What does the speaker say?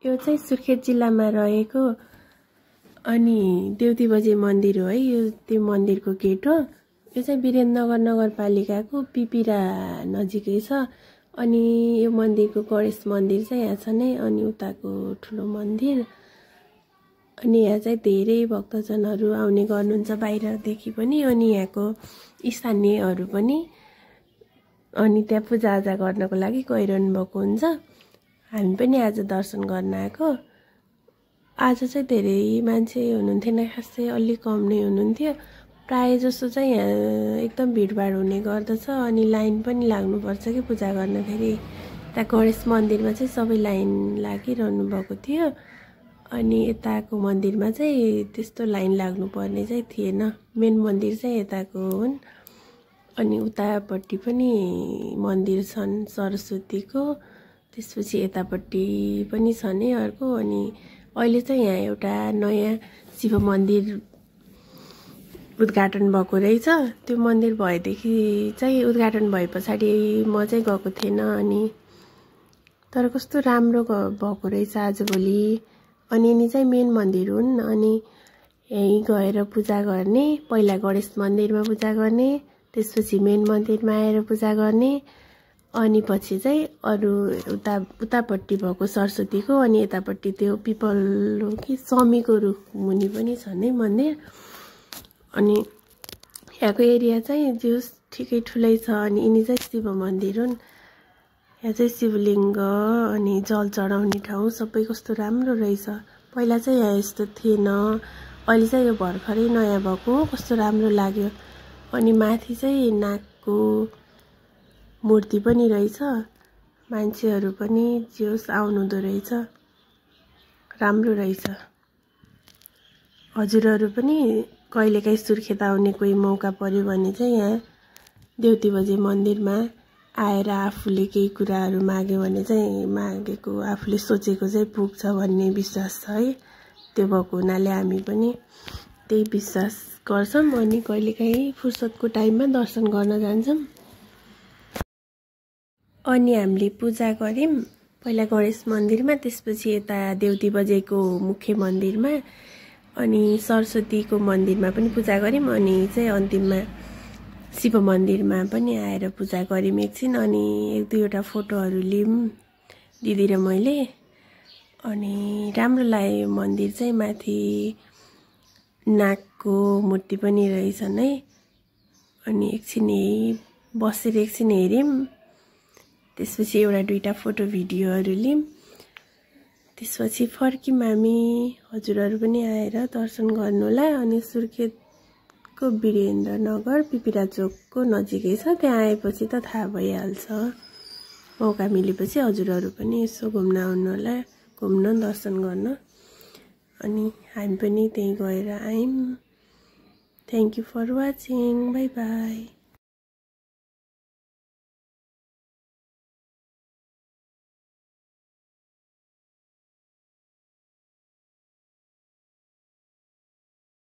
यो चाहिँ सुर्खेत जिल्लामा रहेको अनि देउती बजे मन्दिर हो है। यो त्यो मन्दिरको गेट हो। यो चाहिँ वीरेन्द्रनगर नगरपालिकाको पिपिरा नजिकै छ। अनि यो मन्दिरको गणेश मन्दिर चाहिँ यहाँ छ नै। अनि उताको ठुलो मन्दिर। अनि यहाँ चाहिँ धेरै भक्तजनहरू आउने गर्नुहुन्छ बाहिरदेखि पनि। अनि यहाँको स्थानीयहरू पनि अनि त्यहाँ पूजाआजा गर्नको लागि गइरहनु भएको हुन्छ। हामी पनि आज दर्शन गर्न आएको। आज चाहिँ धेरै मान्छे हुनुहुन्थेन, खासै अलि कम नै हुनुहुन्थ्यो। प्राय जसो चाहिँ यहाँ एकदम भिडभाड हुने गर्दछ। अनि लाइन पनि लाग्नुपर्छ कि पूजा गर्दाखेरि। त्यहाँ गणेश मन्दिरमा चाहिँ सबै लाइन लागिरहनु भएको थियो। अनि यताको मन्दिरमा चाहिँ त्यस्तो लाइन लाग्नुपर्ने चाहिँ थिएन। मेन मन्दिर चाहिँ यताको हुन्। अनि उतापट्टि पनि मन्दिर छन् सरस्वतीको। त्यसपछि यतापट्टि पनि छ नै अर्को। अनि अहिले चाहिँ यहाँ एउटा नयाँ शिव मन्दिर उद्घाटन भएको रहेछ। त्यो मन्दिर भएदेखि चाहिँ उद्घाटन भए पछाडि म चाहिँ गएको थिएन। अनि तर कस्तो राम्रो भएको रहेछ आजभोलि। अनि यिनी चाहिँ मेन मन्दिर हुन्। अनि यहीँ गएर पूजा गर्ने, पहिला गणेश मन्दिरमा पूजा गर्ने, त्यसपछि मेन मन्दिरमा आएर पूजा गर्ने, अनि पछि चाहिँ अरू उतापट्टि भएको सरस्वतीको, अनि यतापट्टि त्यो पिपल हो कि समीको रुख मुनि पनि छ नै मन्दिर। अनि यहाँको एरिया चाहिँ जो ठिकै ठुलै छ। अनि यिनी चाहिँ शिव मन्दिर हुन्। यहाँ चाहिँ शिवलिङ्ग अनि जल चढाउने ठाउँ सबै कस्तो राम्रो रहेछ। पहिला चाहिँ यहाँ यस्तो थिएन। अहिले चाहिँ यो भर्खरै नयाँ भएको कस्तो राम्रो लाग्यो। अनि माथि चाहिँ नागको मूर्ति पनि रहेछ। मान्छेहरू पनि जोस आउनुहुँदो रहेछ। राम्रो रहेछ। हजुरहरू पनि कहिलेकाहीँ सुर्खेत आउने कोही मौका पर्यो भने चाहिँ यहाँ देउती बजे मन्दिरमा आएर आफूले केही कुराहरू माग्यो भने चाहिँ मागेको आफूले सोचेको चाहिँ पुग्छ भन्ने विश्वास छ है। त्यो भएको हुनाले हामी पनि त्यही विश्वास गर्छौँ। अनि कहिलेकाहीँ फुर्सदको टाइममा दर्शन गर्न जान्छौँ। अनि हामीले पूजा गऱ्यौँ पहिला गणेश मन्दिरमा, त्यसपछि यता देउती बजेको मुख्य मन्दिरमा, अनि सरस्वतीको मन्दिरमा पनि पूजा गऱ्यौँ। अनि चाहिँ अन्तिममा शिव मन्दिरमा पनि आएर पूजा गऱ्यौँ एकछिन। अनि एक दुईवटा फोटोहरू लियौँ दिदी र मैले। अनि राम्रो लाग्यो मन्दिर चाहिँ। माथि नागको मूर्ति पनि रहेछन् है। अनि एकछिन बसेर एकछिन हेऱ्यौँ। त्यसपछि एउटा दुईवटा फोटो भिडियोहरू लियौँ। त्यसपछि फर्क्यौँ हामी। हजुरहरू पनि आएर दर्शन गर्नुहोला। अनि सुर्खेतको वीरेन्द्रनगर पिपिरा चोकको नजिकै छ। त्यहाँ आएपछि त थाहा भइहाल्छ। मौका मिलेपछि हजुरहरू पनि यसो घुम्न आउनुहोला, घुम्न दर्शन गर्न। अनि हामी पनि त्यहीँ गएर आयौँ। Thank you for watching. Bye by.